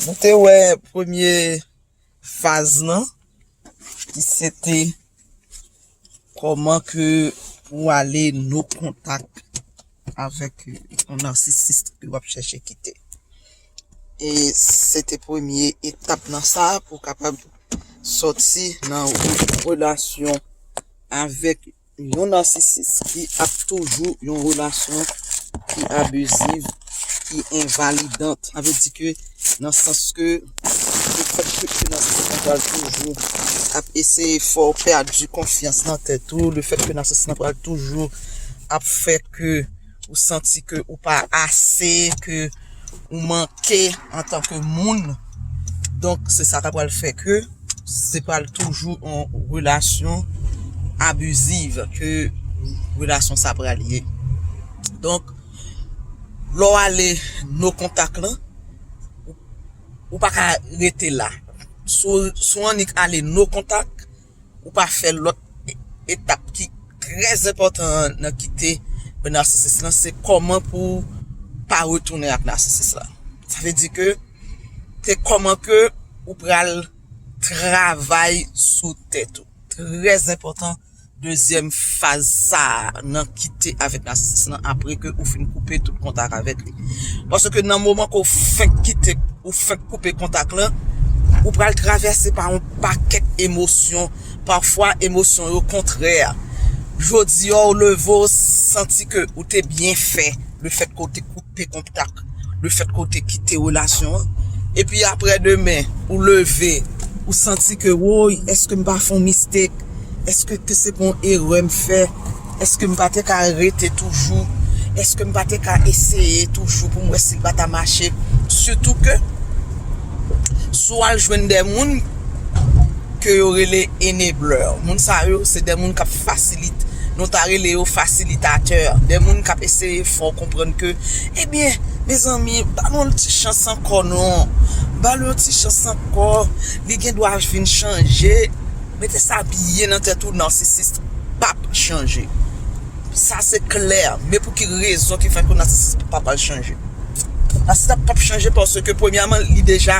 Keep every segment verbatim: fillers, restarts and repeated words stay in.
Nou te wè premye faz lan, ki se te kòman ke pou ale no kontak avèk yon nasisis ke w ap chèche kite. E se te premye etap nan sa pou kapab sòti nan relasyon avèk yon nasisis ki ap toujou yon relasyon ki abiziv, ki envalidant. Sa vle di ke nan sans ke le fèt ke, ke nasisis lan pral toujou ap eseye fè w pèdi konfyans nan tèt ou, le fèt ke nasisis lan pral toujou ap fè ke ou santi ke ou pa ase, ke ou manke antanke moun. Donk, se sa k ap pral fè ke se pral toujou yon relasyon abiziv ke relasyon sa pral ye. Donk, lè w ale no kontak lan, ou pa ka rete la. Si w, si w annik ale no kontak, ou pa fè lòt etap ki trè enpòtan nan kite nasisis lan, se kòman pou w pa retounen ak nasisis la. Sa vle di ke se kòman ke ou pral travay sou tèt ou. Trè enpòtan, dezyèm faz sa a nan kite avèk nasisis lan apre ke ou fin koupe tout kontak avèk li. Paske nan moman ke ou fenk kite, ou fenk koupe kontak lan, ou pral travèse pa yon pakèt emosyon. Pafwa, emosyon yo kontrè. Jodi a, ou leve, ou santi ke ou te byen fè, le fèt ke ou te koupe kontak, le fèt ke ou te kite relasyon an. Epi apre demen, ou leve, ou santi ke, woy, èske m pa fè yon mistake? Èske ke se pa yon erè m fè? Èske m pa te ka rete toujou? Èske m pa te ka eseye toujou pou m wè si l pa ta mache? Sitou ke, si w al jwenn de moun ke yo rele enabler, moun sa yo, se de moun k ap fasilite, nou ta rele yo fasilitatè, de moun k ap eseye fè w konprann ke, ebyen, mezanmi, ba nou yon ti chans ankò non. Ba l yon ti chans ankò. Li gen dwa vin chanje. Mete sa byen nan tèt ou, nasisis p ap chanje. Sa se klè. Men pou ki rezon ki fè ke nasisis pa pral chanje? Nasisis la p ap chanje paske, premyèman, li deja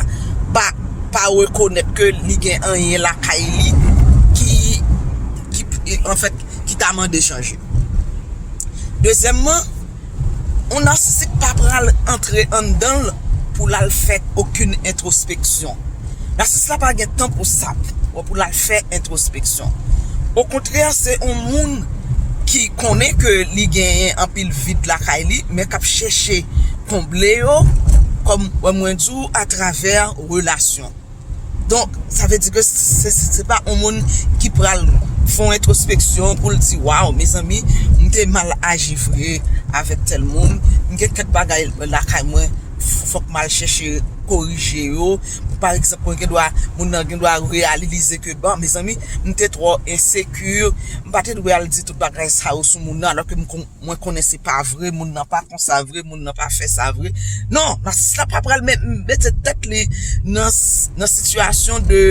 pa, pa rekonèt ke li gen anyen lakay li ki, ki, anfèt, ki ta mande chanje. Dezyèmman, yon nasisis pa pral antre anndan l pou l al fè okenn entwospeksyon. Nasisis la pa gen tan pou sa, pou l al fè entwospeksyon. Okontrè, se yon moun ki konnen ke li genyen anpil vid lakay li, men k ap chèche konble yo, kòm mwen di w, atravè relasyon. Donk, sa vle di ke se, se, se pa yon moun ki pral fè yon entwospeksyon pou l di, waw, mezanmi, m te mal aji vre avèk tèl moun, m gen kèk bagay lakay mwen, f-, fòk m al chèche korije yo. Pa egzanp, mwen gen dwa, moun nan gen dwa reyalize ke, bon, mezanmi, m te twò enseki, m pa te dwe al di tout bagay sa yo sou moun nan, alò ke m kon-, mwen konnen se pa vre, moun nan pa konsa vre, moun nan pa fè sa vre. Non, nasisis la pa pral met-, mete tèt li nan, nan sitiyasyon de,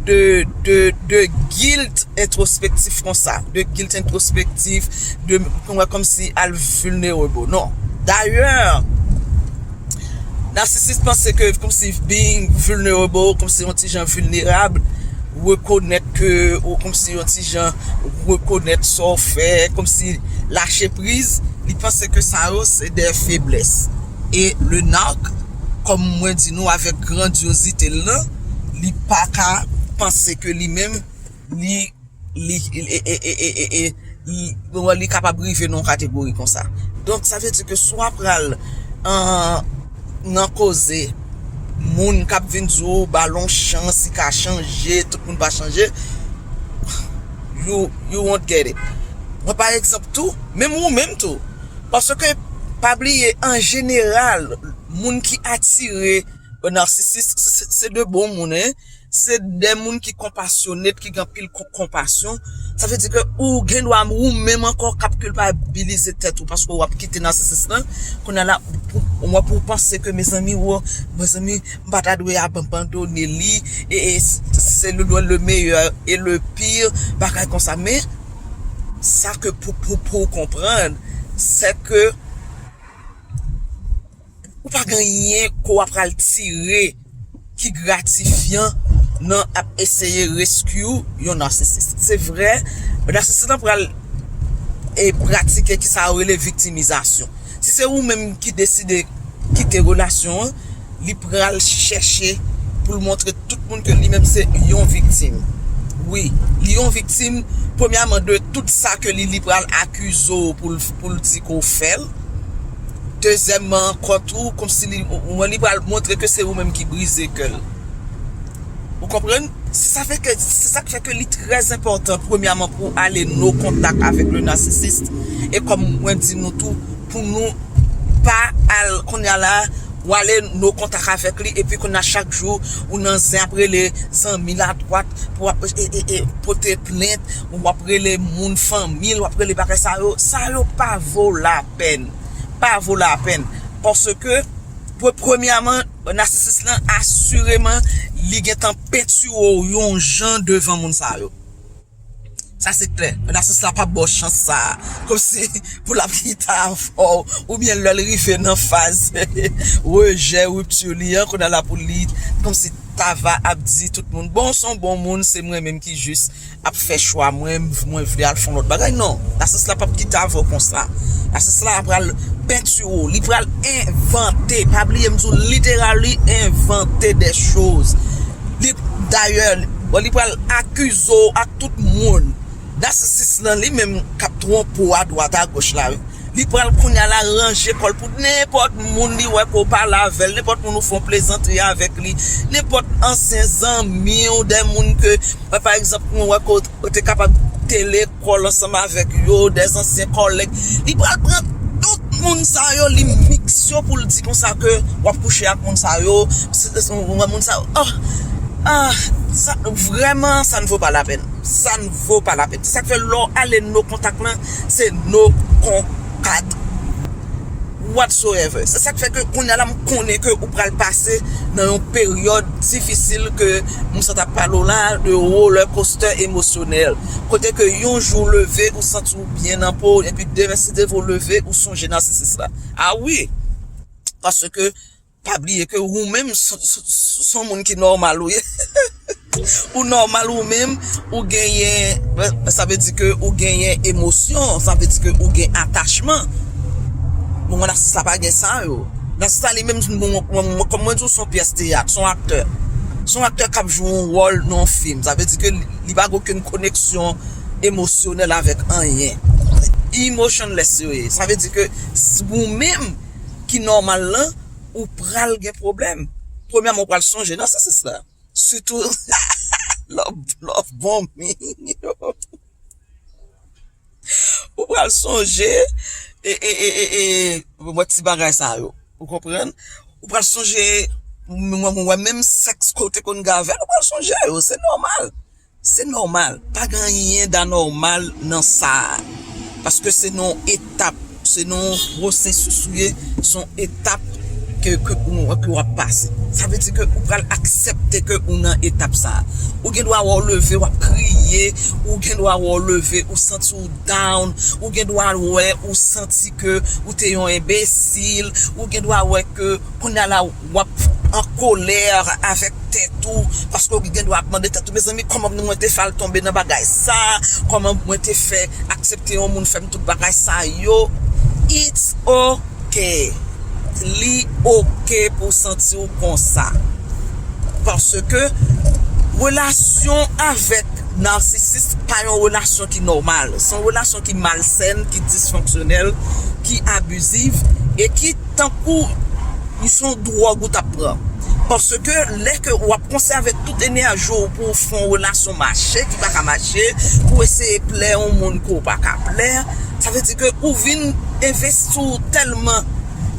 de, de, de guilt entwospektif konsa, de guilt entwospektif, de, kòmsi al vulnerable. Non. Dayè, nasisis panse ke kòmsi being vulnerable, kòmsi yon ti jan vilnerab, rekonèt ke, ou kòmsi yon ti jan rekonèt sa w fè, kòmsi lache priz, li panse ke sa yo se de feblès. E le narc, kòm mwen di nou avèk grandyozite l lan, li pa ka panse ke li menm, li, li, li, e, e, e, e, e, e, li, li kapab rive nan yon kategori konsa. Donk, sa vle di ke si w ap pral, an, nan koze, moun k ap vin di w, ba l yon chans, li ka chanje, tout moun pa chanje, you, you won't get it. Mwen, pa egzanp, tou, menm ou menm tou. Paske, pa bliye, an jeneral, moun ki atire nasisis, se, se, se de bon moun, en. Se de moun ki konpasyone, ki gen anpil kon-, konpasyon. Sa vle di ke ou gen dwa ou menm ankò k ap kilpabilize tèt ou paske w ap kite nasisis lan. Kounye a la, pou, w ap, ou panse ke, mezanmi, wo, mezanmi, m pa ta dwe abandone li, e, e se le, le, le meilleur et le pire, bagay konsa. Men, sa ke pou, pou, pou w konprann, se ke ou pa gen anyen ke w ap pral tire ki gratifyan nan ap eseye rescue yon narcissist. Se vre, narcissist lan pral e pratike ki sa yo rele viktimizasyon. Si se ou menm ki deside kite relasyon an, li pral chèche pou l montre tout moun ke li menm se yon viktim. Wi, li yon viktim, premyèman, de tout sa ke li, li pral akize w pou l, pou l di ke w fè l. Dezyèmman ankò tou, kòmsi li, li pral montre ke se ou menm ki brize kè l. Ou konprann? Se sa fè ke, se sa k fè ke li trè enpòtan, premyèman, pou w ale no kontak avèk le narcissiste. E kòm mwen di nou tou, pou nou pa al, kounye a la, w ale no kontak avèk li, epi kounye a chak jou, ou nan zen ap rele zanmi l adwat, pou w ap, e, e, e, pote plent, w ap rele moun fanmi l, w ap rele bagay sa yo, sa yo pa vo lapèn. Pa vo lapèn. Paske, pre-, premyèman, nasisis lan, asireman, li gentan pentire w yon jan devan moun sa yo. Sa se klè. Nasisis la p ap ba w chans sa a. Kòmsi pou l ap kite avè w. Oubyen lè l rive nan faz rejè, ripti li an, kounye a la pou li, kòmsi ta va ap di tout moun, bon, w se yon bon moun, se mwen menm ki jis ap fè chwa mwen, mwen vle al fè yon lòt bagay. Non, nasisis la p ap kite avè w konsa. Nasisis la pral pentire w, li pral envante, pa bliye m di w, literally envante des choses. Li, dayè, bon, li pral akize w ak tout moun. Nasisis lan li menm k ap twonpe w adwat agoch la, wi. Li pral kounye a la ranje kò l pou nenpòt moun li wè ke w pale avè l, nenpòt moun ou fè yon plezantri avèk li, nenpòt ansyen zanmi w, de moun ke, pa egzanp, ou wè ke w te kapab te lekòl ansanm avèk yo, de ansyen kòlèg. Li pral pran tout moun sa yo, li mikse yo pou l di konsa ke w ap kouche ak moun sa yo, se, se, moun sa yo. Oh, ah, sa, vrèman, ça ne vaut pas la peine. Ça ne vaut pas la peine. Se sa k fè lè w ale no kontak lan, se no kontak. Whatsoever. Se sa k fè ke kounye a la m konnen ke ou pral pase nan yon peryòd difisil ke m sot ap pale w la, de roller coaster emosyonèl. Kote ke yon jou w leve, ou santi w byen nan po w, epi demen si Dye vle w leve, ou sonje nasisis la. A wi! Paske pa bliye ke ou menm s-, s-, s-, s-, s-, on moun ki nòmal ou ye. Ou nòmal ou menm, ou genyen, sa vle di ke ou genyen emosyon, sa vle di ke ou gen atachman. Bon, nasisis la pa gen sa yo. Nasisis la li menm, bon, bon, bon, kòm mwen di w, se yon pyès teyat, se yon aktè. Se yon aktè k ap jwe yon wòl nan yon fim. Sa vle di ke li, li pa gen okenn koneksyon emosyonèl avèk anyen. Emotionless yo ye. Sa vle di ke s-, ou menm ki nòmal lan, ou pral gen pwoblèm. Premyèman, ou pral sonje nasisis la. Sitou, love, love bombing. Ou pral sonje, e, e, e, e, e, bon, ti bagay sa yo. Ou konprann? Ou pral sonje, mwen, mwen, mwen, menm sèks ke w te konn gen avè l, ou pral sonje yo. Se nòmal. Se nòmal. Pa gen anyen danòmal nan sa a. Paske se nan yon etap, se nan yon pwosesis ou ye, se yon etap ke, ke, ou, ke w ap pase. Sa vle di ke ou pral aksepte ke ou nan etap sa a. Ou gen dwa wè w leve, w ap kriye, ou gen dwa wè w leve, ou santi w down, ou gen dwa wè ou santi ke ou te yon enbesil, ou gen dwa wè ke kounye a la, w ap an kolè avèk tèt ou, paske w gen dwa ap mande tèt ou, mezanmi, kòman mwen te fè al tonbe nan bagay sa, kòman mwen te fè aksepte yon moun fè m tout bagay sa yo. It's okay. Li oke pou w santi w konsa. Paske relasyon avèk nasisis pa yon relasyon ki nòmal. Se yon relasyon ki malsèn, ki disfonksyonèl, ki abiziv e ki tankou se yon dwòg ou t ap pran. Paske lè ke w ap konsève tout enèji w pou w fè yon relasyon mache ki pa ka mache, pou w eseye plè yon moun ke w pa ka plè, sa vle di ke ou vin envesti w tèlman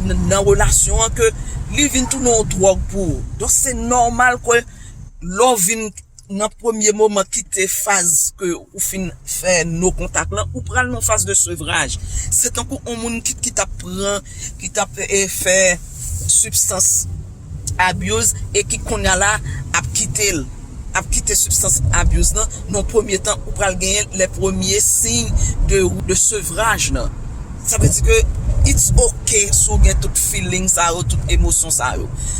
n-, nan relasyon an ke li vin tounen yon dwòg pou ou. Donk, se nòmal ke lè w vin nan premye moman kite faz ke ou fin fè no kontak lan, ou pral nan faz de sevraj. Se tankou yon moun ki, ki t ap pran, ki t ap, e, fè sibstans abuse e ki kounye a la ap kite l, ap kite sibstans abuse lan. Nan premye tan, ou pral genyen lè premye siy de, de sevraj lan. Sa vle di ke it's okay si w gen tout feeling sa yo, tout emosyon sa yo.